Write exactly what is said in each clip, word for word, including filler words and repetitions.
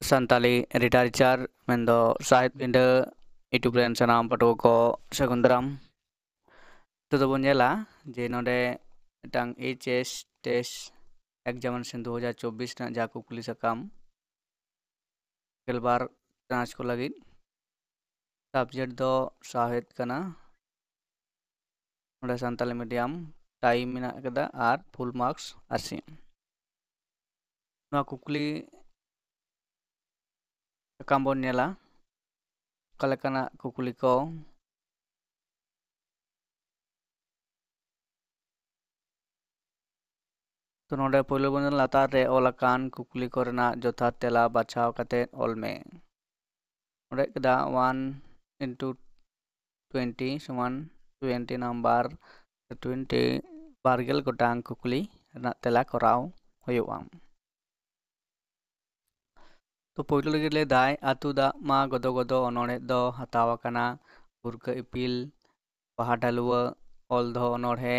Santali literature ᱢᱮᱱᱫᱚ ᱥᱟᱶᱦᱮᱫ ᱯᱤᱸᱰᱟᱹ YouTube ᱨᱮᱱ ᱥᱟᱱᱟᱢ ᱯᱟᱹᱴᱷᱩᱣᱟᱹ ᱠᱚ ᱥᱟᱹᱜᱩᱱ ᱫᱟᱨᱟᱢ᱾ ᱱᱤᱛᱚᱜ ᱫᱚᱵᱚᱱ ᱧᱮᱞᱟ ᱡᱮ ᱱᱚᱰᱮ ᱢᱤᱫᱴᱟᱝ H S test examination ᱫᱩ ᱦᱟᱡᱟᱨ ᱪᱚᱵᱵᱤᱥ ᱨᱮᱱᱟᱜ ᱡᱟᱦᱟᱸ ᱠᱩᱠᱞᱤ ᱥᱟᱠᱟᱢ ᱜᱮᱞᱵᱟᱨ ᱪᱟᱱᱟᱪ ᱠᱚ ᱞᱟᱹᱜᱤᱫ, subject ᱫᱚ ᱥᱟᱶᱦᱮᱫ ᱠᱟᱱᱟ᱾ ᱱᱚᱰᱮ ᱥᱟᱱᱛᱟᱞᱤ medium, time ᱢᱮᱱᱟᱜ ᱟᱠᱟᱫᱟ ᱟᱨ full marks ᱟᱥᱤ᱾ ᱱᱚᱣᱟ ᱠᱩᱠᱞᱤ ᱥᱟᱠᱟᱢ ᱵᱚᱱ ᱧᱮᱞᱟ, ᱚᱠᱟ ᱞᱮᱠᱟᱱᱟᱜ ᱠᱩᱠᱞᱤ ᱠᱚ᱾ ᱛᱚ ᱱᱚᱰᱮ ᱯᱳᱭᱞᱳ ᱵᱚᱱ ᱧᱮᱞᱟ, ᱞᱟᱛᱟᱨ ᱨᱮ ᱚᱞ ᱟᱠᱟᱱ ᱠᱩᱠᱞᱤ ᱠᱚᱨᱮᱱᱟᱜ ᱡᱚᱛᱷᱟᱛ ᱛᱮᱞᱟ ᱵᱟᱪᱷᱟᱣ ᱠᱟᱛᱮ ᱚᱞ ᱢᱮ᱾ ᱱᱚᱰᱮ ᱠᱮᱫᱟ one into twenty ᱥᱚᱢᱟᱱ twenty number, twenty ᱵᱟᱨᱜᱮᱞ ᱜᱚᱴᱟᱝ ᱠᱩᱠᱞᱤ ᱨᱮᱱᱟᱜ ᱛᱮᱞᱟ ᱠᱚᱨᱟᱣ ᱦᱩᱭᱩᱜᱼᱟ᱾ ᱛᱚ ᱯᱳᱭᱞᱳ ᱨᱮᱜᱮ ᱞᱟᱹᱭ ᱫᱟᱭ, ᱟᱹᱛᱩ ᱫᱟᱜ ᱢᱟ ᱜᱚᱫᱚ ᱜᱚᱫᱚ ᱚᱱᱚᱬᱦᱮ ᱫᱚ ᱦᱟᱛᱟᱣ ᱟᱠᱟᱱᱟ ᱵᱷᱩᱨᱠᱟᱹ ᱤᱯᱤᱞ, ᱵᱟᱦᱟ ᱰᱷᱟᱹᱞᱩᱣᱟᱹ, ᱚᱞ ᱫᱚᱦᱚ ᱚᱱᱚᱬᱦᱮ,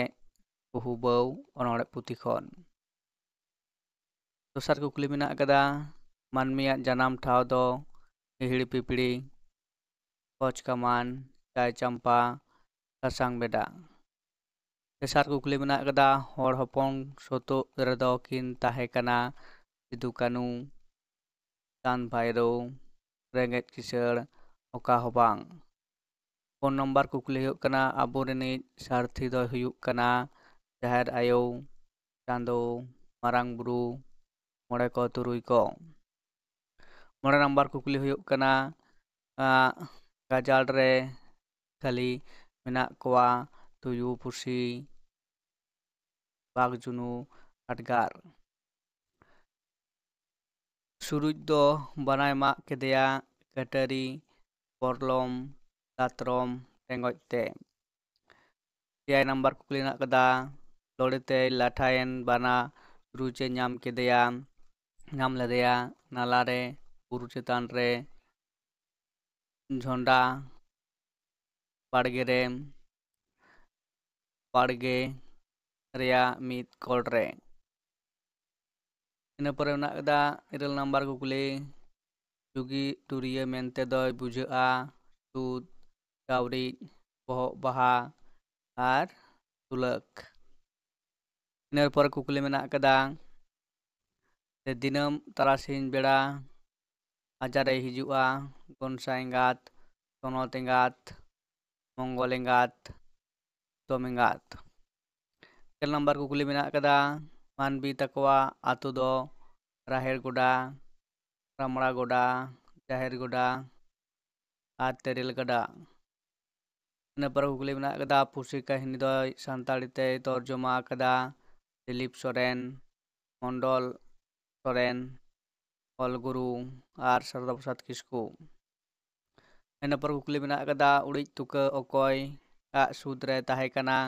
ᱠᱩᱦᱩ ᱵᱟᱹᱣ ᱚᱱᱚᱬᱦᱮ ᱯᱩᱛᱷᱤ ᱠᱷᱚᱱ᱾ ᱫᱚᱥᱟᱨ ᱠᱩᱠᱞᱤ ᱢᱮᱱᱟᱜ ᱟᱠᱟᱫᱟ, ᱢᱟᱹᱱᱢᱤᱭᱟᱜ ᱡᱟᱱᱟᱢ ᱴᱷᱟᱶ ᱫᱚ ᱦᱤᱦᱤᱲᱤ ᱯᱤᱯᱤᱲᱤ, ᱠᱚᱪ ᱠᱟᱢᱟᱱ, ᱪᱟᱭ ᱪᱟᱢᱯᱟ, ᱥᱟᱥᱟᱝ ᱵᱮᱰᱟ᱾ ᱛᱮᱥᱟᱨ ᱠᱩᱠᱞᱤ ᱢᱮᱱᱟᱜ ᱟᱠᱟᱫᱟ, ᱦᱚᱲ ᱦᱚᱯᱚᱱ ᱥᱚᱛᱚᱜ ᱨᱮᱫᱚ ᱠᱤᱱ ᱛᱟᱦᱮᱸ ᱠᱟᱱᱟ ᱥᱤᱫᱩ ᱠᱟᱹᱱᱩ, ᱪᱟᱸᱫᱽ ᱵᱷᱟᱭᱨᱳ, ᱨᱮᱸᱜᱮᱡ ᱠᱤᱥᱟᱹᱲ, ᱚᱠᱟ ᱦᱚᱸ ᱵᱟᱝ᱾ ᱯᱩᱱ ᱱᱚᱢᱵᱚᱨ ᱠᱩᱠᱞᱤ ᱦᱩᱭᱩᱜ ᱠᱟᱱᱟ, ᱟᱵᱚ ᱨᱤᱱᱤᱡ ᱥᱟᱨᱛᱷᱤ ᱫᱚᱭ ᱦᱩᱭᱩᱜ ᱠᱟᱱᱟ ᱡᱟᱦᱮᱨ ᱟᱭᱳ, ᱪᱟᱸᱫᱳ, ᱢᱟᱨᱟᱝ ᱵᱩᱨᱩ, ᱢᱚᱬᱮ ᱠᱚ ᱛᱩᱨᱩᱭ ᱠᱚ᱾ ᱢᱚᱬᱮ ᱱᱟᱢᱵᱟᱨ ᱠᱩᱠᱞᱤ ᱦᱩᱭᱩᱜ ᱠᱟᱱᱟ, ᱟᱸ, ᱜᱟᱡᱟᱲ ᱨᱮ ᱠᱷᱟᱹᱞᱤ ᱢᱮᱱᱟᱜ ᱠᱚᱣᱟ ᱛᱩᱭᱩ, ᱯᱩᱥᱤ, ᱵᱟᱜᱽ, ᱡᱩᱱᱩ, ᱦᱟᱰᱜᱟᱨ᱾ ᱥᱩᱨᱩᱡ ᱫᱚ ᱵᱟᱱᱟᱭ ᱢᱟᱜ ᱠᱮᱫᱮᱭᱟ ᱠᱟᱹᱴᱟᱹᱨᱤ, ᱵᱚᱨᱞᱚᱢ, ᱫᱟᱛᱨᱚᱢ, ᱴᱮᱸᱜᱚᱡ ᱛᱮ᱾ ᱮᱭᱟᱭ ᱱᱟᱢᱵᱟᱨ ᱠᱩᱠᱞᱤ ᱢᱮᱱᱟᱜ ᱠᱟᱫᱟ, ᱞᱚᱲᱮᱛᱮᱭ ᱞᱟᱴᱷᱟᱭᱮᱱ ᱵᱟᱱᱟ ᱥᱩᱨᱩᱡ ᱮ ᱧᱟᱢ ᱠᱮᱫᱮᱭᱟ, ᱧᱟᱢ ᱞᱮᱫᱮᱭᱟ ᱱᱟᱞᱟ ᱨᱮ, ᱵᱩᱨᱩ ᱪᱮᱛᱟᱱ ᱨᱮ, ᱡᱷᱚᱸᱰᱟ, ᱵᱟᱲᱜᱮ ᱨᱮ, ᱵᱟᱲᱜᱮ ᱨᱮᱭᱟᱜ ᱢᱤᱫ ᱠᱚᱲ ᱨᱮ᱾ ᱤᱱᱟᱹ ᱯᱚᱨᱮ ᱢᱮᱱᱟᱜ ᱠᱟᱫᱟ ᱤᱨᱟᱹᱞ ᱱᱟᱢᱵᱟᱨ ᱠᱩᱠᱞᱤ, ᱡᱩᱜᱤ ᱴᱩᱨᱤᱭᱟᱹ ᱢᱮᱱᱛᱮ ᱫᱚᱭ ᱵᱩᱡᱷᱟᱹᱜᱼᱟ ᱥᱩᱫ, ᱪᱟᱣᱨᱤᱡ, ᱵᱚᱦᱚᱜ ᱵᱟᱦᱟ ᱟᱨ ᱛᱩᱞᱟᱹᱠ᱾ ᱤᱱᱟᱹ ᱯᱚᱨ ᱠᱩᱠᱞᱤ ᱢᱮᱱᱟᱜ ᱟᱠᱟᱫᱟ, ᱡᱮ ᱫᱤᱱᱟᱹᱢ ᱛᱟᱨᱟᱥᱤᱧ ᱵᱮᱲᱟ ᱟᱡᱟᱨᱮ ᱦᱤᱡᱩᱜᱼᱟ ᱜᱚᱱᱥᱟ ᱮᱸᱜᱟᱛ, ᱥᱚᱱᱚᱛ ᱮᱸᱜᱟᱛ, ᱢᱚᱝᱜᱚᱞ ᱮᱸᱜᱟᱛ, ᱫᱤᱥᱚᱢ ᱮᱸᱜᱟᱛ᱾ ᱜᱮᱞ ᱱᱟᱢᱵᱟᱨ ᱠᱩᱠᱞᱤ ᱢᱮᱱᱟᱜ ᱟᱠᱟᱫᱟ, ᱢᱟᱹᱱᱢᱤ ᱛᱟᱠᱚᱣᱟᱜ ᱟᱛᱳ ᱫᱚ ᱨᱟᱦᱮᱲ ᱜᱚᱰᱟ, ᱨᱟᱢᱲᱟ ᱜᱚᱰᱟ, ᱡᱟᱦᱮᱨ ᱜᱚᱰᱟ ᱟᱨ ᱛᱮᱨᱮᱞ ᱜᱟᱰᱟ᱾ ᱤᱱᱟᱹ ᱯᱚᱨᱮ ᱠᱩᱠᱞᱤ ᱢᱮᱱᱟᱜ ᱟᱠᱟᱫᱟ, ᱯᱩᱥᱤ ᱠᱟᱹᱦᱱᱤ ᱫᱚᱭ ᱥᱟᱱᱛᱟᱲᱤ ᱛᱮᱭ ᱛᱚᱨᱡᱚᱢᱟ ᱟᱠᱟᱫᱟ ᱫᱤᱞᱤᱯ ᱥᱚᱨᱮᱱ, ᱢᱚᱱᱰᱚᱞ ᱥᱚᱨᱮᱱ, ᱚᱞ ᱜᱩᱨᱩ ᱟᱨ ᱥᱟᱨᱚᱫᱟ ᱯᱨᱚᱥᱟᱫᱽ ᱠᱤᱥᱠᱩ᱾ ᱤᱱᱟᱹ ᱯᱚᱨ ᱠᱩᱠᱞᱤ ᱢᱮᱱᱟᱜ ᱟᱠᱟᱫᱟ, ᱩᱲᱤᱡ ᱛᱩᱠᱟᱹ ᱚᱠᱚᱭ ᱟᱜ ᱥᱩᱫ ᱨᱮ ᱛᱟᱦᱮᱸ ᱠᱟᱱᱟ?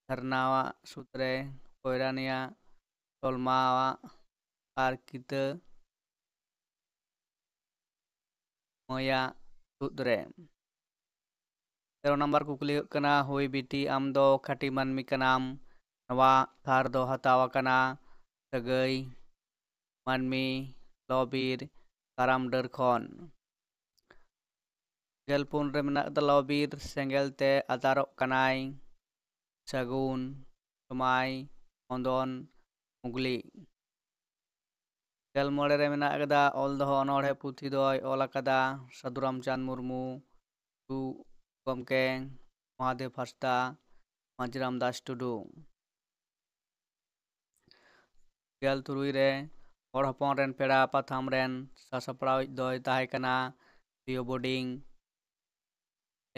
ᱡᱷᱟᱨᱱᱟᱣᱟᱜ ᱥᱩᱫ ᱨᱮ, ᱯᱚᱭᱨᱟᱱᱤᱭᱟᱜ, ᱛᱚᱞᱢᱟᱣᱟᱜ ᱟᱨ ᱠᱤᱛᱟᱹ ᱢᱟᱹᱭᱟᱜ ᱥᱩᱫ ᱨᱮ᱾ ᱛᱮᱨᱚ ᱱᱟᱢᱵᱟᱨ ᱠᱩᱠᱞᱤ ᱦᱩᱭᱩᱜ ᱠᱟᱱᱟ, ᱦᱩᱭ ᱵᱤᱴᱤ, ᱟᱢ ᱫᱚ ᱠᱷᱟᱹᱴᱤ ᱢᱟᱹᱱᱢᱤ ᱠᱟᱱᱟᱢ᱾ ᱱᱚᱣᱟ ᱛᱷᱟᱨ ᱫᱚ ᱦᱟᱛᱟᱣ ᱟᱠᱟᱱᱟ ᱥᱟᱹᱜᱟᱹᱭ, ᱢᱟᱹᱱᱢᱤ, ᱞᱚᱼᱵᱤᱨ, ᱠᱟᱨᱟᱢ ᱰᱟᱹᱨ ᱠᱷᱚᱱ᱾ ᱜᱮᱞ ᱯᱩᱱ ᱨᱮ ᱢᱮᱱᱟᱜ ᱟᱠᱟᱫᱟ, ᱞᱚᱼᱵᱤᱨ ᱥᱮᱸᱜᱮᱞ ᱛᱮ ᱟᱛᱟᱨᱚᱜ ᱠᱟᱱᱟᱭ ᱥᱟᱹᱜᱩᱱ, ᱥᱚᱢᱟᱭ, ᱦᱚᱸᱫᱚᱱ, ᱢᱩᱜᱽᱞᱤ᱾ ᱜᱮᱞ ᱢᱚᱬᱮ ᱨᱮ ᱢᱮᱱᱟᱜ ᱟᱠᱟᱫᱟ, ᱚᱞ ᱫᱚᱦᱚ ᱚᱱᱚᱬᱦᱮ ᱯᱩᱛᱷᱤ ᱫᱚᱭ ᱚᱞ ᱟᱠᱟᱫᱟ ᱥᱟᱹᱫᱷᱩ ᱨᱟᱢᱪᱟᱸᱫᱽ ᱢᱩᱨᱢᱩ, ᱜᱩᱨᱩ ᱜᱚᱢᱠᱮ ᱢᱚᱦᱟᱫᱮᱵ ᱦᱟᱸᱥᱫᱟ, ᱢᱟᱹᱡᱷᱤᱨᱟᱢ ᱫᱟᱥ ᱴᱩᱰᱩ᱾ ᱜᱮᱞ ᱛᱩᱨᱩᱭ ᱨᱮ ᱦᱚᱲ ᱦᱚᱯᱚᱱ ᱨᱮᱱ ᱯᱮᱲᱟ ᱯᱟᱛᱷᱟᱢ ᱨᱮᱱ ᱥᱟᱥᱟᱯᱲᱟᱣᱤᱡ ᱫᱚᱭ ᱛᱟᱦᱮᱸ ᱠᱟᱱᱟ ᱛᱷᱤᱭᱳ ᱵᱳᱨᱰᱤᱝ,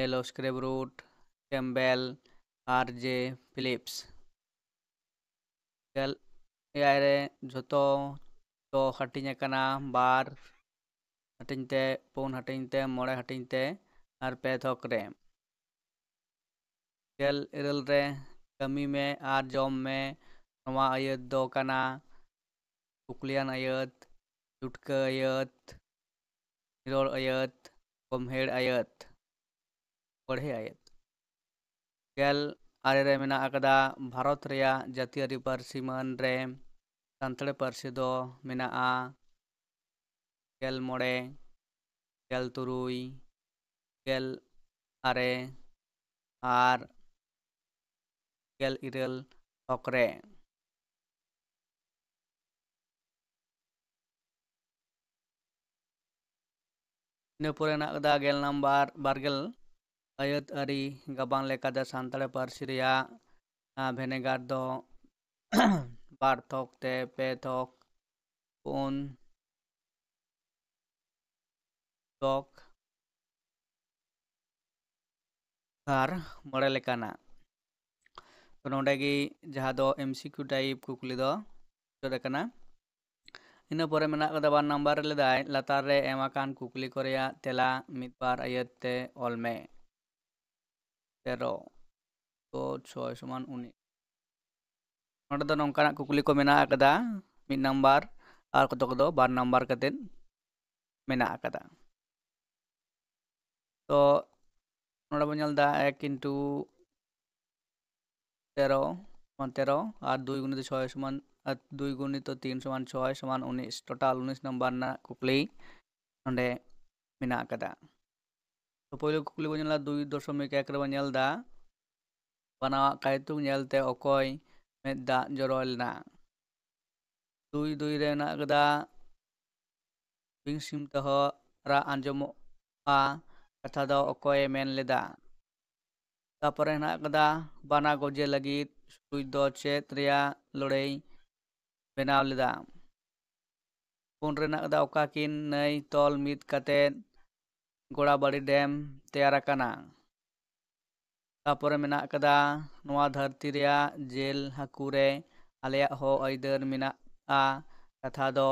ᱮᱞ ᱳ ᱥᱠᱨᱮᱯ ᱨᱩᱴ, ᱠᱮᱢᱵᱮᱞ ᱟᱨ ᱡᱮ ᱯᱷᱤᱞᱤᱯᱥ᱾ ᱜᱮᱞ ᱮᱭᱟᱭ ᱨᱮ ᱡᱷᱚᱛᱚ ᱫᱚ ᱦᱟᱹᱴᱤᱧ ᱟᱠᱟᱱᱟ ᱵᱟᱨ ᱦᱟᱹᱴᱤᱧ ᱛᱮ, ᱯᱩᱱ ᱦᱟᱹᱴᱤᱧ ᱛᱮ, ᱢᱚᱬᱮ ᱦᱟᱹᱴᱤᱧ ᱛᱮ ᱟᱨ ᱯᱮ ᱛᱷᱚᱠ ᱨᱮ᱾ ᱜᱮᱞ ᱤᱨᱟᱹᱞ ᱨᱮ ᱠᱟᱹᱢᱤ ᱢᱮ ᱟᱨ ᱡᱚᱢ ᱢᱮ, ᱱᱚᱣᱟ ᱟᱹᱭᱟᱹᱛ ᱫᱚ ᱠᱟᱱᱟ ᱠᱩᱠᱞᱤᱭᱟᱱ ᱟᱹᱭᱟᱹᱛ, ᱡᱩᱴᱠᱟᱹ ᱟᱹᱭᱟᱹᱛ, ᱱᱤᱨᱚᱲ ᱟᱹᱭᱟᱹᱛ, ᱜᱚᱢᱦᱮᱲ ᱟᱹᱭᱟᱹᱛ, ᱵᱚᱲᱦᱮ ᱟᱹᱭᱟᱹᱛ᱾ ᱜᱮᱞ ᱟᱨᱮ ᱨᱮ ᱢᱮᱱᱟᱜ ᱟᱠᱟᱫᱟ, ᱵᱷᱟᱨᱚᱛ ᱨᱮᱭᱟᱜ ᱡᱟᱹᱛᱤᱭᱟᱹᱨᱤ ᱯᱟᱹᱨᱥᱤ ᱢᱟᱹᱱ ᱨᱮ ᱥᱟᱱᱛᱟᱲᱤ ᱯᱟᱹᱨᱥᱤ ᱫᱚ ᱢᱮᱱᱟᱜᱼᱟ᱾ ᱜᱮᱞ ᱢᱚᱬᱮ, ᱜᱮᱞ ᱛᱩᱨᱩᱭ, ᱜᱮᱞ ᱟᱨᱮ ᱟᱨ ᱜᱮᱞ ᱤᱨᱟᱹᱞ ᱛᱷᱚᱠ ᱨᱮ᱾ ᱤᱱᱟᱹ ᱯᱚᱨᱮ ᱦᱮᱱᱟᱜ ᱟᱠᱟᱫᱟ ᱜᱮᱞ ᱱᱟᱢᱵᱟᱨ ᱵᱟᱨᱜᱮᱞ ᱟᱹᱭᱟᱹᱛ ᱟᱹᱨᱤ ᱜᱟᱵᱟᱱ ᱞᱮᱠᱟᱛᱮ ᱥᱟᱱᱛᱟᱲᱤ ᱯᱟᱹᱨᱥᱤ ᱨᱮᱭᱟᱜ, ᱟᱸ, ᱵᱷᱮᱱᱮᱜᱟᱨ ᱫᱚ ᱵᱟᱨ ᱛᱷᱚᱠ ᱛᱮ ᱯᱮ ᱛᱷᱚᱠ, ᱯᱩᱱ ᱛᱷᱚᱠ ᱟᱨ ᱢᱚᱬᱮ ᱞᱮᱠᱟᱱᱟᱜ᱾ ᱛᱚ ᱱᱚᱰᱮ ᱜᱮ ᱡᱟᱦᱟᱸ ᱫᱚ M C Q type ᱠᱩᱠᱞᱤ ᱫᱚ ᱩᱪᱟᱹᱲ ᱟᱠᱟᱱᱟ᱾ ᱤᱱᱟᱹ ᱯᱚᱨᱮ ᱢᱮᱱᱟᱜ ᱟᱠᱟᱫᱟ ᱵᱟᱨ ᱱᱟᱢᱵᱟᱨ ᱨᱮ ᱞᱟᱹᱭᱫᱟᱭ, ᱞᱟᱛᱟᱨ ᱨᱮ ᱮᱢ ᱟᱠᱟᱱ ᱠᱩᱠᱞᱤ ᱠᱚ ᱨᱮᱭᱟᱜ ᱛᱮᱞᱟ ᱢᱤᱫ ᱵᱟᱨ ᱟᱹᱭᱟᱹᱛ ᱛᱮ ᱚᱞ ᱢᱮ᱾ ᱛᱮᱨᱚ ᱫᱚ ᱪᱷᱚᱭ ᱥᱚᱢᱟᱱ ᱩᱱᱤᱥ᱾ ᱱᱚᱰᱮ ᱫᱚ ᱱᱚᱝᱠᱟᱱᱟᱜ ᱠᱩᱠᱞᱤ ᱠᱚ ᱢᱮᱱᱟᱜ ᱟᱠᱟᱫᱟ, ᱢᱤᱫ ᱱᱟᱢᱵᱟᱨ ᱟᱨ ᱠᱚᱛᱚᱠ ᱫᱚ ᱵᱟᱨ ᱱᱟᱢᱵᱟᱨ ᱠᱟᱛᱮᱫ ᱢᱮᱱᱟᱜ ᱟᱠᱟᱫᱟ᱾ ᱛᱚ ᱱᱚᱰᱮ ᱵᱚᱱ ᱧᱮᱞ ᱮᱫᱟ ᱮᱠ into ᱛᱮᱨᱚ ᱥᱚᱢᱟᱱ ᱛᱮᱨᱚ ᱟᱨ ᱫᱩᱭ ᱜᱩᱱᱤᱛᱚ ᱪᱷᱚᱭ ᱥᱚᱢᱟᱱ, ᱟᱨ ᱫᱩᱭ ᱜᱩᱱᱤᱛᱚ ᱛᱤᱱ ᱥᱚᱢᱟᱱ ᱪᱷᱚᱭ ᱥᱚᱢᱟᱱ ᱩᱱᱤᱥ, total ᱩᱱᱤᱥ ᱱᱟᱢᱵᱟᱨ ᱨᱮᱱᱟᱜ ᱠᱩᱠᱞᱤ ᱱᱚᱰᱮ ᱢᱮᱱᱟᱜ ᱟᱠᱟᱫᱟ᱾ ᱛᱚ ᱯᱳᱭᱞᱳ ᱠᱩᱠᱞᱤ ᱵᱚᱱ ᱧᱮᱞᱟ ᱫᱩᱭ ᱫᱚᱥᱚᱢᱤᱠ ᱮᱠ ᱨᱮᱵᱚᱱ ᱧᱮᱞ ᱮᱫᱟ, ᱵᱟᱱᱟᱣᱟᱜ ᱠᱟᱭᱛᱩᱠ ᱧᱮᱞᱛᱮ ᱚᱠᱚᱭ ᱢᱮᱫ ᱫᱟᱜ ᱡᱚᱨᱚ ᱞᱮᱱᱟ? ᱫᱩᱭ ᱫᱩᱭ ᱨᱮ ᱢᱮᱱᱟᱜ ᱟᱠᱟᱫᱟ ᱵᱤᱧ ᱥᱤᱢ ᱛᱮᱦᱚᱸ ᱨᱟᱜ ᱟᱸᱡᱚᱢᱚᱜᱼᱟ ᱠᱟᱛᱷᱟ ᱫᱚ ᱚᱠᱚᱭᱮ ᱢᱮᱱ ᱞᱮᱫᱟ? ᱛᱟᱯᱚᱨᱮ ᱦᱮᱱᱟᱜ ᱟᱠᱟᱫᱟ ᱵᱟᱱᱟ ᱜᱚᱡᱮ ᱞᱟᱹᱜᱤᱫ ᱥᱩᱨᱩᱡ ᱫᱚ ᱪᱮᱫ ᱨᱮᱭᱟᱜ ᱞᱟᱹᱲᱟᱹᱭ ᱵᱮᱱᱟᱣ ᱞᱮᱫᱟ? ᱯᱩᱱ ᱨᱮ ᱦᱮᱱᱟᱜ ᱟᱠᱟᱫᱟ ᱚᱠᱟ ᱠᱤᱱ ᱱᱟᱹᱭ ᱛᱚᱞ ᱢᱤᱫ ᱠᱟᱛᱮᱫ ᱜᱚᱲᱟᱵᱟᱲᱤ ᱰᱮᱢ ᱛᱮᱭᱟᱨ ᱟᱠᱟᱱᱟ? ᱛᱟᱯᱚᱨᱮ ᱢᱮᱱᱟᱜ ᱟᱠᱟᱫᱟ ᱱᱚᱣᱟ ᱫᱷᱟᱹᱨᱛᱤ ᱨᱮᱭᱟᱜ ᱡᱮᱞ ᱦᱟᱹᱠᱩ ᱨᱮ ᱟᱞᱮᱭᱟᱜ ᱦᱚᱸ ᱟᱹᱭᱫᱟᱹᱨ ᱢᱮᱱᱟᱜᱼᱟ ᱠᱟᱛᱷᱟ ᱫᱚ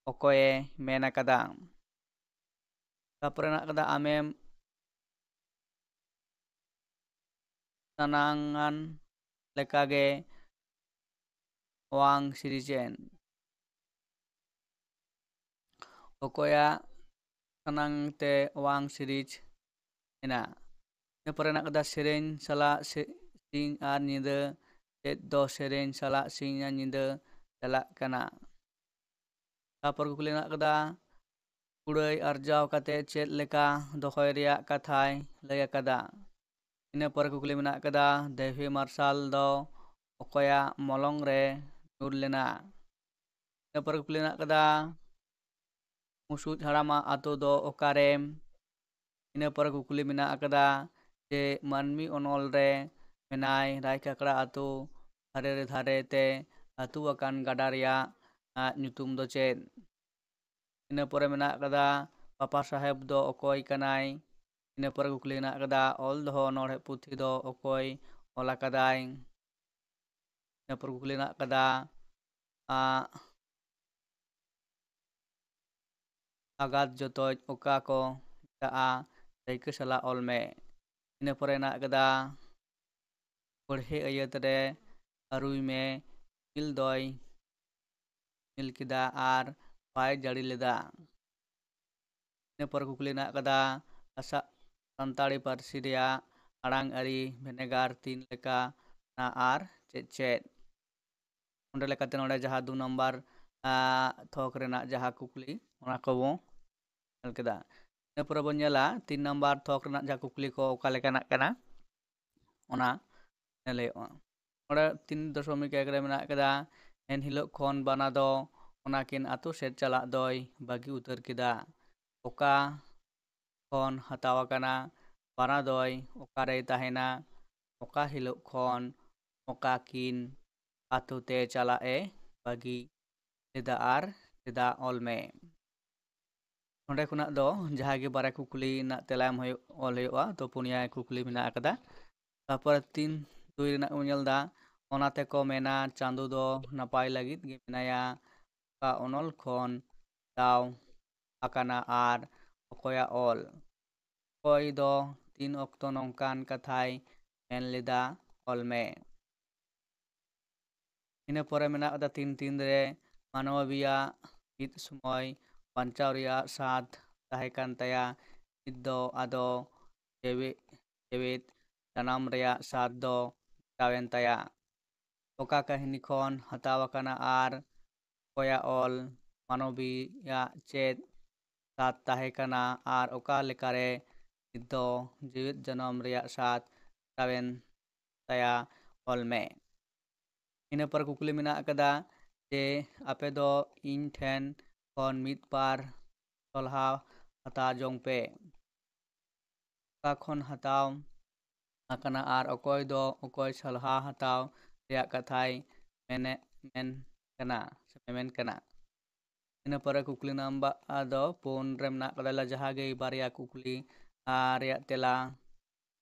ᱚᱠᱚᱭᱮ ᱢᱮᱱ ᱟᱠᱟᱫᱟ? ᱛᱟᱯᱚᱨᱮ ᱢᱮᱱᱟᱜ ᱟᱠᱟᱫᱟ ᱟᱢᱮᱢ ᱥᱟᱱᱟᱝᱟᱱ ᱞᱮᱠᱟᱜᱮ ᱚᱣᱟᱝ ᱥᱤᱨᱤᱡᱽ ᱮᱱ᱾ ᱚᱠᱚᱭᱟᱜ ᱥᱟᱱᱟᱝ ᱛᱮ ᱚᱣᱟᱝ ᱥᱤᱨᱤᱡᱽ ᱮᱱᱟ? ᱤᱱᱟᱹ ᱯᱚᱨᱮ ᱢᱮᱱᱟᱜ ᱟᱠᱟᱫᱟ ᱥᱮᱨᱮᱧ ᱥᱟᱞᱟᱜ ᱥᱮ-, ᱥᱤᱧ ᱟᱨ ᱧᱤᱫᱟᱹ ᱪᱮᱫ ᱫᱚ ᱥᱮᱨᱮᱧ ᱥᱟᱞᱟᱜ ᱥᱤᱧ ᱟᱨ ᱧᱤᱫᱟᱹ ᱪᱟᱞᱟᱜ ᱠᱟᱱᱟ? ᱛᱟᱯᱚᱨ ᱠᱩᱠᱞᱤ ᱢᱮᱱᱟᱜ ᱟᱠᱟᱫᱟ ᱠᱩᱲᱟᱹᱭ ᱟᱨᱡᱟᱣ ᱠᱟᱛᱮ ᱪᱮᱫ ᱞᱮᱠᱟ ᱫᱚᱦᱚᱭ ᱨᱮᱭᱟᱜ ᱠᱟᱛᱷᱟᱭ ᱞᱟᱹᱭ ᱟᱠᱟᱫᱟ᱾ ᱤᱱᱟᱹ ᱯᱚᱨᱮ ᱠᱩᱠᱞᱤ ᱢᱮᱱᱟᱜ ᱟᱠᱟᱫᱟ, ᱫᱮᱣᱦᱮ ᱢᱟᱨᱥᱟᱞ ᱫᱚ ᱚᱠᱚᱭᱟᱜ ᱢᱚᱞᱚᱝ ᱨᱮ ᱧᱩᱨ ᱞᱮᱱᱟ? ᱤᱱᱟᱹ ᱯᱚᱨᱮ ᱠᱩᱠᱞᱤ ᱢᱮᱱᱟᱜ ᱟᱠᱟᱫᱟ, ᱢᱩᱥᱩᱡ ᱦᱟᱲᱟᱢᱟᱜ ᱟᱛᱳ ᱫᱚ ᱚᱠᱟᱨᱮ? ᱤᱱᱟᱹ ᱯᱚᱨᱮ ᱠᱩᱠᱞᱤ ᱢᱮᱱᱟᱜ ᱟᱠᱟᱫᱟ ᱡᱮ ᱢᱟᱹᱱᱢᱤ ᱚᱱᱚᱞ ᱨᱮ ᱢᱮᱱᱟᱭ ᱨᱟᱭᱠᱟᱠᱲᱟ ᱟᱛᱳ ᱫᱷᱟᱨᱮ ᱨᱮ ᱫᱷᱟᱨᱮ ᱛᱮ ᱟᱹᱛᱩ ᱟᱠᱟᱱ ᱜᱟᱰᱟ ᱨᱮᱭᱟᱜ ᱟᱜ ᱧᱩᱛᱩᱢ ᱫᱚ ᱪᱮᱫ? ᱤᱱᱟᱹ ᱯᱚᱨᱮ ᱢᱮᱱᱟᱜ ᱟᱠᱟᱫᱟ ᱯᱟᱯᱟ ᱥᱟᱦᱮᱵᱽ ᱫᱚ ᱚᱠᱚᱭ ᱠᱟᱱᱟᱭ? ᱤᱱᱟᱹ ᱯᱚᱨᱮ ᱠᱩᱠᱞᱤ ᱢᱮᱱᱟᱜ ᱟᱠᱟᱫᱟ ᱚᱞ ᱫᱚᱦᱚ ᱚᱱᱚᱬᱦᱮ ᱯᱩᱛᱷᱤ ᱫᱚ ᱚᱠᱚᱭ ᱚᱞ ᱟᱠᱟᱫᱟᱭ? ᱤᱱᱟᱹ ᱯᱚᱨᱮ ᱠᱩᱠᱞᱤ ᱢᱮᱱᱟᱜ ᱟᱠᱟᱫᱟ ᱟᱜ ᱟᱜᱟᱛ ᱡᱚᱛᱚᱡ ᱚᱠᱟ ᱠᱚ ᱢᱮᱛᱟᱜᱼᱟ, ᱫᱟᱹᱭᱠᱟᱹ ᱥᱟᱞᱟᱜ ᱚᱞ ᱢᱮ᱾ ᱤᱱᱟᱹ ᱯᱚᱨᱮ ᱦᱮᱱᱟᱜ ᱟᱠᱟᱫᱟ ᱵᱟᱹᱲᱦᱮ ᱟᱹᱭᱟᱹᱛ ᱨᱮ ᱟᱹᱨᱩᱭ ᱢᱮ, ᱨᱤᱢᱤᱞ ᱫᱚᱭ ᱨᱤᱢᱤᱞ ᱠᱮᱫᱟ ᱟᱨ ᱵᱟᱭ ᱡᱟᱹᱲᱤ ᱞᱮᱫᱟ᱾ ᱤᱱᱟᱹ ᱯᱚᱨᱮ ᱠᱩᱠᱞᱤ ᱦᱮᱱᱟᱜ ᱟᱠᱟᱫᱟ ᱟᱥᱟ-, ᱥᱟᱱᱛᱟᱲᱤ ᱯᱟᱹᱨᱥᱤ ᱨᱮᱭᱟᱜ ᱟᱲᱟᱝ ᱟᱹᱨᱤ ᱵᱷᱮᱱᱮᱜᱟᱨ ᱛᱤᱱ ᱞᱮᱠᱟᱱᱟ ᱟᱨ ᱪᱮᱫ ᱪᱮᱫ? ᱚᱸᱰᱮ ᱞᱮᱠᱟᱛᱮ ᱱᱚᱰᱮ ᱡᱟᱦᱟᱸ ᱫᱩ ᱱᱟᱢᱵᱟᱨ ᱛᱷᱚᱠ ᱨᱮᱱᱟᱜ ᱡᱟᱦᱟᱸ ᱠᱩᱠᱞᱤ, ᱚᱱᱟ ᱠᱚᱵᱚ ᱧᱮᱞ ᱠᱮᱫᱟ᱾ ᱤᱱᱟᱹ ᱯᱚᱨᱮ ᱵᱚᱱ ᱧᱮᱞᱟ ᱛᱤᱱ ᱱᱟᱢᱵᱟᱨ ᱛᱷᱚᱠ ᱨᱮᱱᱟᱜ ᱡᱟᱦᱟᱸ ᱠᱩᱠᱞᱤ ᱠᱚ ᱚᱠᱟ ᱞᱮᱠᱟᱱᱟᱜ ᱠᱟᱱᱟ, ᱚᱱᱟ ᱞᱟᱹᱭᱚᱜᱼᱟ᱾ ᱱᱚᱰᱮ ᱛᱤᱱ ᱫᱚᱥᱚᱢᱤᱠ ᱮᱠ ᱨᱮ ᱢᱮᱱᱟᱜ ᱠᱟᱫᱟ, ᱮᱱ ᱦᱤᱞᱳᱜ ᱠᱷᱚᱱ ᱵᱟᱱᱟ ᱫᱚ ᱚᱱᱟᱠᱤᱱ ᱟᱛᱳ ᱥᱮᱫ ᱪᱟᱞᱟᱜ ᱫᱚᱭ ᱵᱟᱹᱜᱤ ᱩᱛᱟᱹᱨ ᱠᱮᱫᱟ᱾ ᱚᱠᱟ ᱠᱷᱚᱱ ᱦᱟᱛᱟᱣ ᱟᱠᱟᱱᱟ? ᱵᱟᱱᱟ ᱫᱚᱭ ᱚᱠᱟᱨᱮᱭ ᱛᱟᱦᱮᱱᱟ? ᱚᱠᱟ ᱦᱤᱞᱳᱜ ᱠᱷᱚᱱ ᱚᱠᱟ ᱠᱤᱱ ᱟᱛᱳ ᱛᱮ ᱪᱟᱞᱟᱜ ᱮ ᱵᱟᱹᱜᱤ ᱞᱮᱫᱟ ᱟᱨ ᱪᱮᱫᱟᱜ? ᱚᱞ ᱢᱮ᱾ ᱱᱚᱸᱰᱮ ᱠᱷᱚᱱᱟᱜ ᱫᱚ ᱡᱟᱦᱟᱸ ᱜᱮ ᱵᱟᱨᱭᱟ ᱠᱩᱠᱞᱤ ᱨᱮᱱᱟᱜ ᱛᱮᱞᱟ ᱮᱢ ᱦᱩᱭᱩᱜ, ᱚᱞ ᱦᱩᱭᱩᱜᱼᱟ᱾ ᱛᱚ ᱯᱩᱱᱭᱟ ᱠᱩᱠᱞᱤ ᱢᱮᱱᱟᱜ ᱟᱠᱟᱫᱟ᱾ ᱛᱟᱨᱯᱚᱨᱮ ᱛᱤᱱ ᱫᱩᱭ ᱨᱮᱱᱟᱜ ᱵᱚᱱ ᱧᱮᱞ ᱮᱫᱟ, ᱚᱱᱟ ᱛᱮᱠᱚ ᱢᱮᱱᱟ ᱪᱟᱸᱫᱚ ᱫᱚ ᱱᱟᱯᱟᱭ ᱞᱟᱹᱜᱤᱫ ᱜᱮ ᱢᱮᱱᱟᱭᱟ᱾ ᱚᱠᱟ ᱚᱱᱚᱞ ᱠᱷᱚᱱ ᱦᱟᱛᱟᱣ ᱟᱠᱟᱱᱟ ᱟᱨ ᱚᱠᱚᱭᱟᱜ ᱚᱞ? ᱚᱠᱚᱭ ᱫᱚ ᱛᱤᱱ ᱚᱠᱛᱚ ᱱᱚᱝᱠᱟᱱ ᱠᱟᱛᱷᱟᱭ ᱢᱮᱱ ᱞᱮᱫᱟ? ᱚᱞ ᱢᱮ᱾ ᱤᱱᱟᱹ ᱯᱚᱨᱮ ᱢᱮᱱᱟᱜ ᱟᱠᱟᱫᱟ ᱛᱤᱱ ᱛᱤᱱ ᱨᱮ ᱢᱟᱱᱚᱵᱤᱭᱟᱜ ᱢᱤᱫ ᱥᱚᱢᱚᱭ ᱵᱟᱧᱪᱟᱣ ᱨᱮᱭᱟᱜ ᱥᱟᱫ ᱛᱟᱦᱮᱸ ᱠᱟᱱ ᱛᱟᱭᱟ, ᱱᱤᱛ ᱫᱚ ᱟᱫᱚ ᱡᱮᱣᱮᱫ, ᱡᱮᱣᱮᱫ ᱡᱟᱱᱟᱢ ᱨᱮᱭᱟᱜ ᱥᱟᱫ ᱫᱚ ᱢᱮᱴᱟᱣᱮᱱ ᱛᱟᱭᱟ᱾ ᱚᱠᱟ ᱠᱟᱹᱦᱱᱤ ᱠᱷᱚᱱ ᱦᱟᱛᱟᱣ ᱟᱠᱟᱱᱟ ᱟᱨ ᱚᱠᱚᱭᱟᱜ ᱚᱞ? ᱢᱟᱱᱚᱵᱤᱭᱟᱜ ᱪᱮᱫ ᱥᱟᱫ ᱛᱟᱦᱮᱸ ᱠᱟᱱᱟ ᱟᱨ ᱚᱠᱟ ᱞᱮᱠᱟᱨᱮ ᱱᱤᱛ ᱫᱚ ᱡᱮᱣᱮᱫ ᱡᱚᱱᱚᱢ ᱨᱮᱭᱟᱜ ᱥᱟᱫ ᱦᱟᱛᱟᱣᱮᱱ ᱛᱟᱭᱟ, ᱚᱞ ᱢᱮ᱾ ᱤᱱᱟᱹ ᱯᱚᱨᱮ ᱠᱩᱠᱞᱤ ᱢᱮᱱᱟᱜ ᱟᱠᱟᱫᱟ ᱡᱮ ᱟᱯᱮ ᱫᱚ ᱤᱧ ᱴᱷᱮᱱ ᱠᱷᱚᱱ ᱢᱤᱫ ᱵᱟᱨ ᱥᱚᱞᱦᱟ ᱦᱟᱛᱟᱣ ᱡᱚᱝ ᱯᱮ᱾ ᱚᱠᱟ ᱠᱷᱚᱱ ᱦᱟᱛᱟᱣ ᱟᱠᱟᱱᱟ ᱟᱨ ᱚᱠᱚᱭ ᱫᱚ ᱚᱠᱚᱭ ᱥᱚᱞᱦᱟ ᱦᱟᱛᱟᱣ ᱨᱮᱭᱟᱜ ᱠᱟᱛᱷᱟᱭ ᱢᱮᱱᱮᱫ ᱢᱮᱱ ᱠᱟᱱᱟ ᱥᱮ ᱢᱮᱢᱮᱱ ᱠᱟᱱᱟ? ᱤᱱᱟᱹ ᱯᱚᱨᱮ ᱠᱩᱠᱞᱤ ᱱᱟᱢᱵᱟᱨ ᱫᱚ ᱯᱩᱱ ᱨᱮ ᱢᱮᱱᱟᱜ ᱟᱠᱟᱫᱟ, ᱡᱟᱦᱟᱸ ᱜᱮ ᱵᱟᱨᱭᱟ ᱠᱩᱠᱞᱤ ᱟᱨ ᱨᱮᱭᱟᱜ ᱛᱮᱞᱟ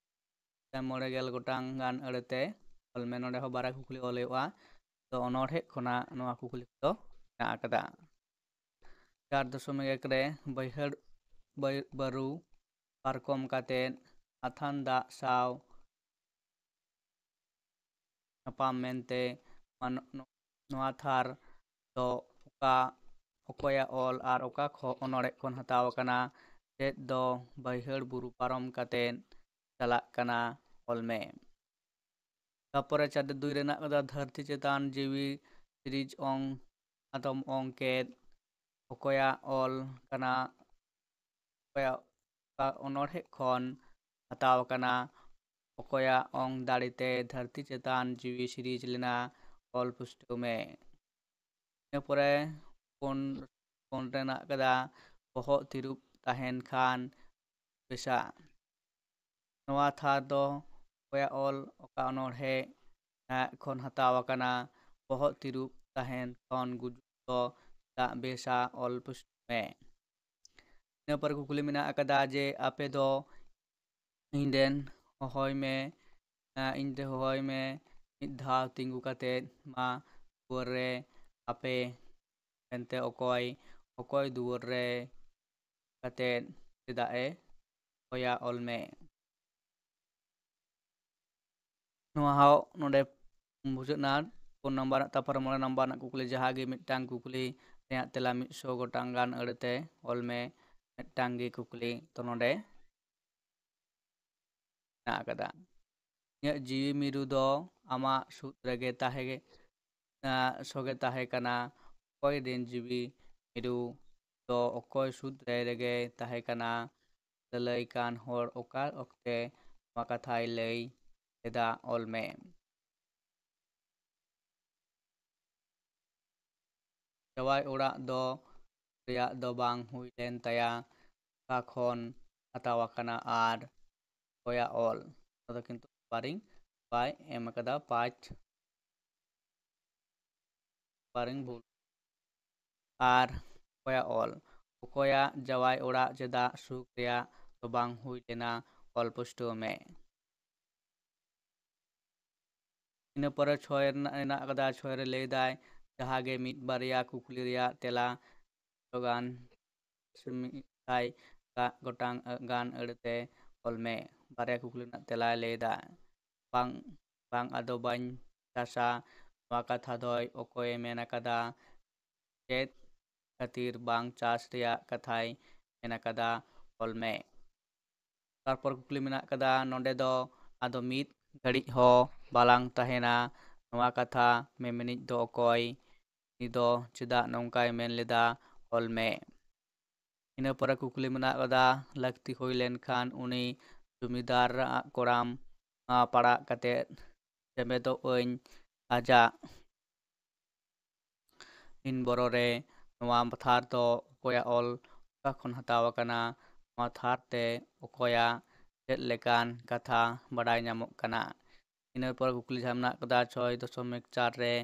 ᱢᱚᱬᱮ ᱜᱮᱞ ᱜᱚᱴᱟᱝ ᱜᱟᱱ ᱟᱹᱲᱟᱹᱛᱮ ᱚᱞ ᱢᱮ᱾ ᱱᱚᱰᱮ ᱦᱚᱸ ᱵᱟᱨᱭᱟ ᱠᱩᱠᱞᱤ ᱚᱞ ᱦᱩᱭᱩᱜᱼᱟ᱾ ᱛᱚ ᱚᱱᱚᱬᱦᱮ ᱠᱷᱚᱱᱟᱜ ᱱᱚᱣᱟ ᱠᱩᱠᱞᱤ ᱫᱚ ᱢᱮᱱᱟᱜ ᱟᱠᱟᱫᱟ᱾ ᱪᱟᱨ ᱫᱚᱥᱚᱢᱤᱠ ᱮᱠ ᱨᱮ ᱵᱟᱹᱭᱦᱟᱹᱲ ᱵᱟᱹᱭ- ᱵᱟᱹᱨᱩ ᱯᱟᱨᱠᱚᱢ ᱠᱟᱛᱮᱫ ᱟᱛᱷᱟᱱ ᱫᱟᱜ ᱥᱟᱶ ᱧᱟᱯᱟᱢ ᱢᱮᱱᱛᱮ ᱢᱟᱱ- ᱱᱚᱣᱟ ᱛᱷᱟᱨ ᱫᱚ ᱚᱠᱟ ᱚᱠᱚᱭᱟᱜ ᱚᱞ ᱟᱨ ᱚᱠᱟ ᱠᱷᱚ- ᱚᱱᱚᱬᱦᱮ ᱠᱷᱚᱱ ᱦᱟᱛᱟᱣ ᱟᱠᱟᱱᱟ? ᱪᱮᱫ ᱫᱚ ᱵᱟᱹᱭᱦᱟᱹᱲ ᱵᱩᱨᱩ ᱯᱟᱨᱚᱢ ᱠᱟᱛᱮᱫ ᱪᱟᱞᱟᱜ ᱠᱟᱱᱟ, ᱚᱞ ᱢᱮ᱾ ᱛᱟᱯᱚᱨᱮ ᱪᱟᱨ ᱫᱩᱭ ᱨᱮᱱᱟᱜ ᱠᱟᱫᱟ ᱫᱷᱟᱹᱨᱛᱤ ᱪᱮᱛᱟᱱ ᱡᱤᱣᱤ ᱥᱤᱨᱤᱡ ᱚᱝ ᱟᱫᱚᱢ ᱚᱝ ᱠᱮᱫ ᱚᱠᱚᱭᱟᱜ ᱚᱞ ᱠᱟᱱᱟ? ᱚᱠᱚᱭᱟᱜ ᱚᱠᱟ ᱚᱱᱚᱬᱦᱮ ᱠᱷᱚᱱ ᱦᱟᱛᱟᱣ ᱟᱠᱟᱱᱟ? ᱚᱠᱚᱭᱟᱜ ᱚᱝ ᱫᱟᱲᱮᱛᱮ ᱫᱷᱟᱹᱨᱛᱤ ᱪᱮᱛᱟᱱ ᱡᱤᱣᱤ ᱥᱤᱨᱤᱡ ᱞᱮᱱᱟ? ᱚᱞ ᱯᱩᱥᱴᱟᱹᱣ ᱢᱮ᱾ ᱤᱱᱟᱹ ᱯᱚᱨᱮ ᱯᱩᱱ ᱯᱩᱱ ᱨᱮᱱᱟᱜ ᱠᱟᱫᱟ ᱵᱚᱦᱚᱜ ᱛᱤᱨᱩᱵ ᱛᱟᱦᱮᱱ ᱠᱷᱟᱱ ᱵᱮᱥᱟ᱾ ᱱᱚᱣᱟ ᱛᱷᱟᱨ ᱫᱚ ᱚᱠᱚᱭᱟᱜ ᱚᱞ ᱚᱠᱟ ᱚᱱᱚᱬᱦᱮ ᱠᱷᱚᱱ ᱦᱟᱛᱟᱣ ᱟᱠᱟᱱᱟ? ᱵᱚᱦᱚᱜ ᱛᱤᱨᱩᱵ ᱛᱟᱦᱮᱱ ᱠᱷᱚᱱ ᱜᱩᱡᱩᱜ ᱫᱚ ᱪᱮᱫᱟᱜ ᱵᱮᱥᱟ? ᱚᱞ ᱯᱩᱥᱴᱟᱹᱣ ᱢᱮ᱾ ᱤᱱᱟᱹ ᱯᱚᱨᱮ ᱠᱩᱠᱞᱤ ᱢᱮᱱᱟᱜ ᱟᱠᱟᱫᱟ ᱡᱮ ᱟᱯᱮ ᱫᱚ ᱤᱧ ᱨᱮᱱ ᱦᱚᱦᱚᱭ ᱢᱮ, ᱤᱧ ᱨᱮ ᱦᱚᱦᱚᱭ ᱢᱮ, ᱢᱤᱫ ᱫᱷᱟᱣ ᱛᱤᱸᱜᱩ ᱠᱟᱛᱮᱫ ᱢᱟ ᱫᱩᱣᱟᱹᱨ ᱨᱮ ᱟᱯᱮ ᱢᱮᱱᱛᱮ ᱚᱠᱚᱭ ᱚᱠᱚᱭ ᱫᱩᱣᱟᱹᱨ ᱨᱮ ᱠᱟᱛᱮᱫ ᱪᱮᱫᱟᱜ ᱮ ᱦᱚᱦᱚᱭᱟ? ᱚᱞ ᱢᱮ᱾ ᱱᱚᱣᱟ ᱦᱚᱸ ᱱᱚᱰᱮ ᱢᱩᱪᱟᱹᱫ ᱮᱱᱟ᱾ ᱯᱩᱱ ᱱᱟᱢᱵᱟᱨ ᱛᱟᱨᱯᱚᱨᱮ ᱢᱚᱬᱮ ᱱᱟᱢᱵᱟᱨ ᱨᱮᱱᱟᱜ ᱠᱩᱠᱞᱤ, ᱡᱟᱦᱟᱸ ᱜᱮ ᱢᱤᱫᱴᱟᱝ ᱠᱩᱠᱞᱤ ᱨᱮᱭᱟᱜ ᱛᱮᱞᱟ ᱢᱤᱫ ᱥᱚ ᱜᱚᱴᱟᱝ ᱜᱟᱱ ᱟᱹᱲᱟᱹᱛᱮ ᱚᱞ ᱢᱮ᱾ ᱢᱤᱫᱴᱟᱝ ᱜᱮ ᱠᱩᱠᱞᱤ ᱛᱚ ᱱᱚᱰᱮ ᱢᱮᱱᱟᱜ ᱟᱠᱟᱫᱟ᱾ ᱤᱧᱟᱹᱜ ᱡᱤᱣᱤ ᱢᱤᱨᱩ ᱫᱚ ᱟᱢᱟᱜ ᱥᱩᱫ ᱨᱮᱜᱮ ᱛᱟᱦᱮᱸ ᱥᱚᱜᱮ ᱛᱟᱦᱮᱸ ᱠᱟᱱᱟ᱾ ᱚᱠᱚᱭ ᱨᱮᱱ ᱡᱤᱣᱤ ᱢᱤᱨᱩ ᱫᱚ ᱚᱠᱚᱭ ᱥᱩᱫ ᱨᱮ ᱨᱮᱜᱮ ᱛᱟᱦᱮᱸ ᱠᱟᱱᱟ? ᱞᱟᱹᱞᱟᱹᱭ ᱠᱟᱱ ᱦᱚᱲ ᱚᱠᱟ ᱚᱠᱛᱮ ᱱᱚᱣᱟ ᱠᱟᱛᱷᱟᱭ ᱞᱟᱹᱭ ᱞᱮᱫᱟ? ᱚᱞ ᱢᱮ᱾ ᱡᱟᱶᱟᱭ ᱚᱲᱟᱜ ᱫᱚ ᱨᱮᱭᱟᱜ ᱫᱚ ᱵᱟᱝ ᱦᱩᱭ ᱞᱮᱱ ᱛᱟᱭᱟ, ᱚᱠᱟ ᱠᱷᱚᱱ ᱦᱟᱛᱟᱣ ᱟᱠᱟᱱᱟ ᱟᱨ ᱚᱠᱚᱭᱟᱜ ᱚᱞ? ᱱᱚᱣᱟ ᱫᱚ ᱠᱤᱱᱛᱩ ᱵᱟᱨᱤᱝ ᱵᱟᱭ ᱮᱢ ᱟᱠᱟᱫᱟ, ᱯᱟᱸᱪ ᱵᱟᱨᱤᱝ ᱵᱷᱩᱞ᱾ ᱟᱨ ᱚᱠᱚᱭᱟᱜ ᱚᱞ? ᱚᱠᱚᱭᱟᱜ ᱡᱟᱶᱟᱭ ᱚᱲᱟᱜ ᱪᱮᱫᱟᱜ ᱥᱩᱠ ᱨᱮᱭᱟᱜ ᱫᱚ ᱵᱟᱝ ᱦᱩᱭ ᱞᱮᱱᱟ? ᱚᱞ ᱯᱩᱥᱴᱟᱹᱣ ᱢᱮ᱾ ᱤᱱᱟᱹ ᱯᱚᱨᱮ ᱪᱷᱚᱭ ᱨᱮᱱᱟᱜ ᱢᱮᱱᱟᱜ ᱟᱠᱟᱫᱟ, ᱪᱷᱚᱭ ᱨᱮ ᱞᱟᱹᱭ ᱫᱟᱭ, ᱡᱟᱦᱟᱸ ᱜᱮ ᱢᱤᱫ ᱵᱟᱨᱭᱟ ᱠᱩᱠᱞᱤ ᱨᱮᱭᱟᱜ ᱛᱮᱞᱟ ᱜᱟᱱ ᱢᱤᱫ ᱥᱟᱭ ᱜᱚᱴᱟᱝ ᱜᱟᱱ ᱟᱹᱲᱟᱹᱛᱮ ᱚᱞ ᱢᱮ᱾ ᱵᱟᱨᱭᱟ ᱠᱩᱠᱞᱤ ᱨᱮᱱᱟᱜ ᱛᱮᱞᱟᱭ ᱞᱟᱹᱭ ᱮᱫᱟ, ᱵᱟᱝ, ᱵᱟᱝ ᱟᱫᱚ ᱵᱟᱹᱧ ᱪᱟᱥᱟ, ᱱᱚᱣᱟ ᱠᱟᱛᱷᱟ ᱫᱚᱭ ᱚᱠᱚᱭᱮ ᱢᱮᱱ ᱟᱠᱟᱫᱟ? ᱪᱮᱫ ᱠᱷᱟᱹᱛᱤᱨ ᱵᱟᱝ ᱪᱟᱥ ᱨᱮᱭᱟᱜ ᱠᱟᱛᱷᱟᱭ ᱢᱮᱱ ᱟᱠᱟᱫᱟ? ᱚᱞ ᱢᱮ᱾ ᱛᱟᱨᱯᱚᱨ ᱠᱩᱠᱞᱤ ᱢᱮᱱᱟᱜ ᱟᱠᱟᱫᱟ, ᱱᱚᱰᱮ ᱫᱚ ᱟᱫᱚ ᱢᱤᱫ ᱜᱷᱟᱹᱲᱤᱡ ᱦᱚᱸ ᱵᱟᱞᱟᱝ ᱛᱟᱦᱮᱱᱟ, ᱱᱚᱣᱟ ᱠᱟᱛᱷᱟ ᱢᱮᱢᱮᱱᱤᱡ ᱫᱚ ᱚᱠᱚᱭ? ᱩᱱᱤ ᱫᱚ ᱪᱮᱫᱟᱜ ᱱᱚᱝᱠᱟᱭ ᱢᱮᱱ ᱞᱮᱫᱟ? ᱚᱞ ᱢᱮ᱾ ᱤᱱᱟᱹ ᱯᱚᱨᱮ ᱠᱩᱠᱞᱤ ᱢᱮᱱᱟᱜ ᱟᱠᱟᱫᱟ, ᱞᱟᱹᱠᱛᱤ ᱦᱩᱭ ᱞᱮᱱᱠᱷᱟᱱ ᱩᱱᱤ ᱡᱚᱢᱤᱫᱟᱨ ᱟᱜ ᱠᱚᱲᱟᱢ, ᱟ, ᱯᱟᱲᱟᱜ ᱠᱟᱛᱮ ᱥᱮᱢᱮᱫᱚᱜ ᱟᱹᱧ ᱟᱡᱟᱜ ᱤᱱ ᱵᱚᱨᱚ ᱨᱮ᱾ ᱱᱚᱣᱟ ᱛᱷᱟᱨ ᱫᱚ ᱚᱠᱚᱭᱟᱜ ᱚᱞ, ᱚᱠᱟ ᱠᱷᱚᱱ ᱦᱟᱛᱟᱣ ᱟᱠᱟᱱᱟ? ᱱᱚᱣᱟ ᱛᱷᱟᱨ ᱛᱮ ᱚᱠᱚᱭᱟᱜ ᱪᱮᱫ ᱞᱮᱠᱟᱱ ᱠᱟᱛᱷᱟ ᱵᱟᱰᱟᱭ ᱧᱟᱢᱚᱜ ᱠᱟᱱᱟ? ᱤᱱᱟᱹ ᱯᱚᱨᱮ ᱠᱩᱠᱞᱤ ᱡᱟᱦᱟᱸ ᱢᱮᱱᱟᱜ ᱟᱠᱟᱫᱟ ᱪᱷᱚᱭ ᱫᱚᱥᱚᱢᱤᱠ ᱪᱟᱨ ᱨᱮ,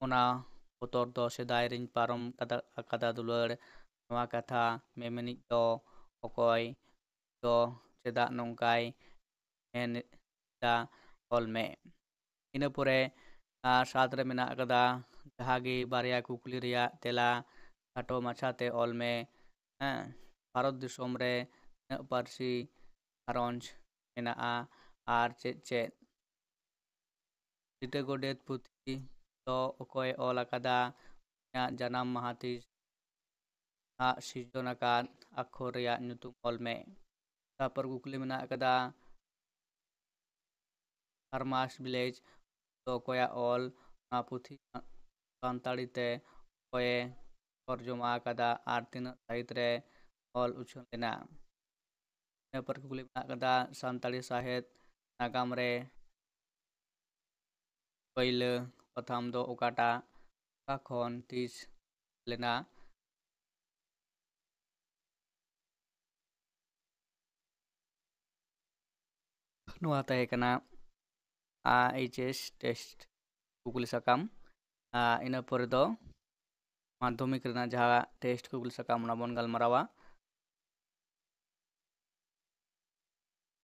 ᱚᱱᱟ ᱵᱚᱛᱚᱨ ᱫᱚ ᱥᱮᱫᱟᱭ ᱨᱤᱧ ᱯᱟᱨᱚᱢ ᱠᱟᱫᱟ, ᱟᱠᱟᱫᱟ ᱫᱩᱞᱟᱹᱲ᱾ ᱱᱚᱣᱟ ᱠᱟᱛᱷᱟ ᱢᱮᱢᱮᱱᱤᱡ ᱫᱚ ᱚᱠᱚᱭ? ᱫᱚ ᱪᱮᱫᱟᱜ ᱱᱚᱝᱠᱟᱭ ᱢᱮᱱ ᱮᱫᱟ? ᱚᱞ ᱢᱮ᱾ ᱤᱱᱟᱹ ᱯᱚᱨᱮ, ᱟᱨ ᱥᱟᱛ ᱨᱮ ᱢᱮᱱᱟᱜ ᱟᱠᱟᱫᱟ, ᱡᱟᱦᱟᱸ ᱜᱮ ᱵᱟᱨᱭᱟ ᱠᱩᱠᱞᱤ ᱨᱮᱭᱟᱜ ᱛᱮᱞᱟ ᱠᱷᱟᱴᱚ ᱢᱟᱪᱷᱟᱛᱮ ᱚᱞ ᱢᱮ᱾ ᱦᱮᱸ, ᱵᱷᱟᱨᱚᱛ ᱫᱤᱥᱚᱢ ᱨᱮ ᱛᱤᱱᱟᱹᱜ ᱯᱟᱹᱨᱥᱤ ᱜᱷᱟᱨᱚᱸᱡᱽ ᱢᱮᱱᱟᱜᱼᱟ ᱟᱨ ᱪᱮᱫ ᱪᱮᱫ? ᱞᱤᱴᱟᱹ ᱜᱚᱰᱮᱛ ᱯᱩᱛᱷᱤ ᱫᱚ ᱚᱠᱚᱭᱮ ᱚᱞ ᱟᱠᱟᱫᱟ? ᱩᱱᱤᱭᱟᱜ ᱡᱟᱱᱟᱢ ᱢᱟᱦᱟ ᱛᱤᱥ? ᱟᱜ ᱥᱤᱨᱡᱚᱱ ᱟᱠᱟᱫ ᱟᱠᱷᱚᱨ ᱨᱮᱭᱟᱜ ᱧᱩᱛᱩᱢ ᱚᱞ ᱢᱮ᱾ ᱛᱟᱨᱯᱚᱨ ᱠᱩᱠᱞᱤ ᱢᱮᱱᱟᱜ ᱟᱠᱟᱫᱟ, ᱯᱷᱟᱨᱢᱟᱥ ᱵᱷᱤᱞᱮᱡᱽ ᱫᱚ ᱚᱠᱚᱭᱟᱜ ᱚᱞ? ᱱᱚᱣᱟ ᱯᱩᱛᱷᱤ ᱥᱟᱱᱛᱟᱲᱤ ᱛᱮ ᱚᱠᱚᱭᱮ ᱛᱚᱨᱡᱚᱢᱟ ᱟᱠᱟᱫᱟ ᱟᱨ ᱛᱤᱱᱟᱹᱜ ᱥᱟᱹᱦᱤᱛ ᱨᱮ ᱚᱞ ᱩᱪᱷᱟᱹᱱ ᱞᱮᱱᱟ? ᱤᱱᱟᱹ ᱯᱚᱨ ᱠᱩᱠᱞᱤ ᱢᱮᱱᱟᱜ ᱟᱠᱟᱫᱟ, ᱥᱟᱱᱛᱟᱲᱤ ᱥᱟᱶᱦᱮᱫ ᱱᱟᱜᱟᱢ ᱨᱮ ᱯᱟᱹᱭᱞᱟᱹ ᱯᱟᱛᱷᱟᱢ ᱫᱚ ᱚᱠᱟᱴᱟᱜ, ᱚᱠᱟ ᱠᱷᱚᱱ, ᱛᱤᱥ ᱞᱮᱱᱟ? ᱱᱚᱣᱟ ᱛᱟᱦᱮᱸ ᱠᱟᱱᱟ ᱟ ᱮᱭᱤᱪ ᱮᱥ ᱴᱮᱥᱴ ᱠᱩᱠᱞᱤ ᱥᱟᱠᱟᱢ᱾ ᱟᱨ ᱤᱱᱟᱹ ᱯᱚᱨᱮ ᱫᱚ ᱢᱟᱫᱽᱫᱷᱚᱢᱤᱠ ᱨᱮᱱᱟᱜ ᱡᱟᱦᱟᱸ ᱴᱮᱥᱴ ᱠᱩᱠᱞᱤ ᱥᱟᱠᱟᱢ, ᱚᱱᱟ ᱵᱚᱱ ᱜᱟᱞᱢᱟᱨᱟᱣᱟ᱾